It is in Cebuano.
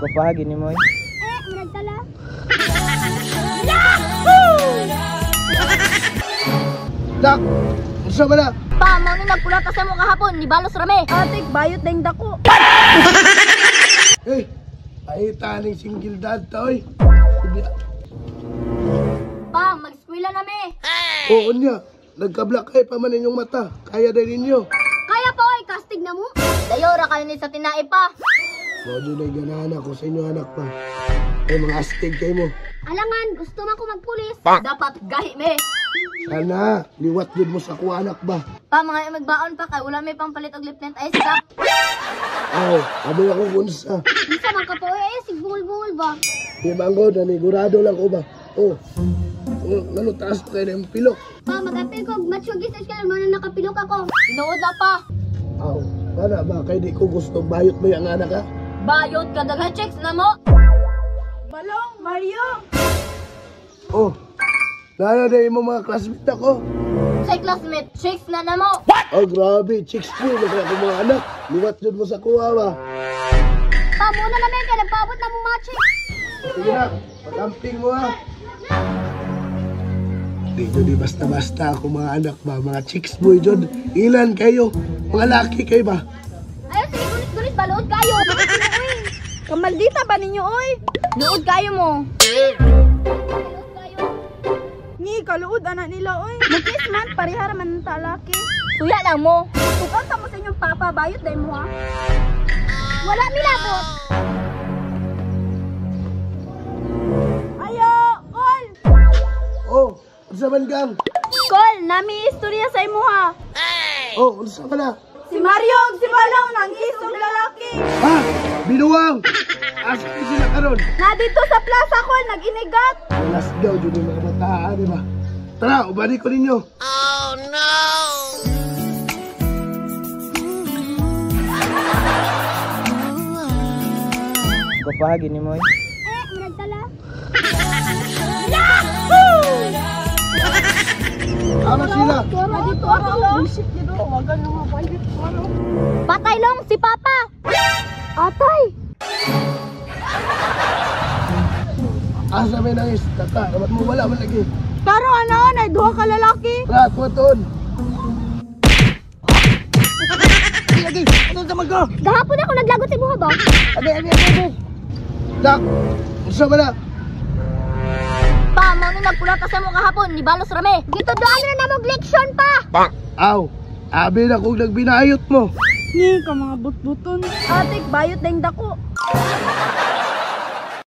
Gwapaha gini mo eh. Eh, murag tala. Dak, unsa ba na? Pa, mao ni nagpula ta sa mo kahapon, ni balos rame. Atik, bayot na yung dako. Eh, ay taning single dad ta oy. Pa, mag-eskwela na me. Oo niya, nagka-black eye pa man inyong mata. Kaya din ninyo. Kaya pa oy, castig na mo. Dayo ra kayo ni sa tinae pa. Mao jud ay ganahan ako sa inyo anak pa. Ay mga astig kayo mo. Alangan, gusto man ko magpulis. Dapat gahi me. Sana, liwat jud mo sa kuha anak ba? Pa, mga magbaon pa kay wala may pampalit og lip tint ay sa. Aw, abi ako kunsa. Unsa man ka po eh, sig bungol-bungol ba? Di mango, nanigurado lang ko ba? Oh, ngano taas pa kayo ng pilok. Pa, mag-apil ko, matsugis sa eskwela mo na nakapilok ako. Tinuod na pa. Aw, kana ba? Kay di ko gusto bayot mo yung anak ha? Bayot ka daghan checks na mo. Balong, Mario! Oh, nana na mo mga classmate ako. Say classmate, checks na na mo. Oh, grabe, chicks po, na ako mga anak. Liwat jud mo sa kuha ba? Pa, muna na men kay nagpaabot na mo mga chicks. Sige na, patamping mo ha. Di jud di basta-basta ako mga anak ba, mga chicks boy jud. Ilan kayo? Mga laki kayo ba? Ayaw sige gulit-gulit ba luod kayo. Kamaldita ba ninyo, oy? Luod kayo mo. Ni, kaluod anak nila, oy. Mukis man, parehara man ang talaki. Suya lang mo. Tukan ta mo sa inyong papa, bayot dahil mo, ha? Wala milabot. Ayo, call! Oh, unsa man gang? Call, nami istorya sa imo, ha? Oh, unsa ka na? Si Mario ug si Balong nang isog lalaki. Ha? Binuwang! Asa ni sila karon? Na dito sa plaza, call, nag-inigat. Last daw jud yung mga bataan, di ba? Tara, ubani ko ninyo. Gwapaha gini mo eh. Eh, murag tala. Tama sila. Na dito ako, bullshit dito. Wagan nga bayot, ano? Patay long si Papa. Atay. Asa may nangis? Tata, dapat mo wala man lagi. Karo ano, na duha ka lalaki. Tara, tuwaton. Lagi, ano sa ko? Gahapon ako naglagot sa imuha ba? Abi, abi, abi, abi. Dak, unsa ba na? Pa, mao ni nagpula ta sa mo kahapon, ni balos rame. Gituduan na namog leksyon pa. Aw, abi na kung nagbinayot mo. Ni, ka mga butbuton. Atik, bayot na yung dako.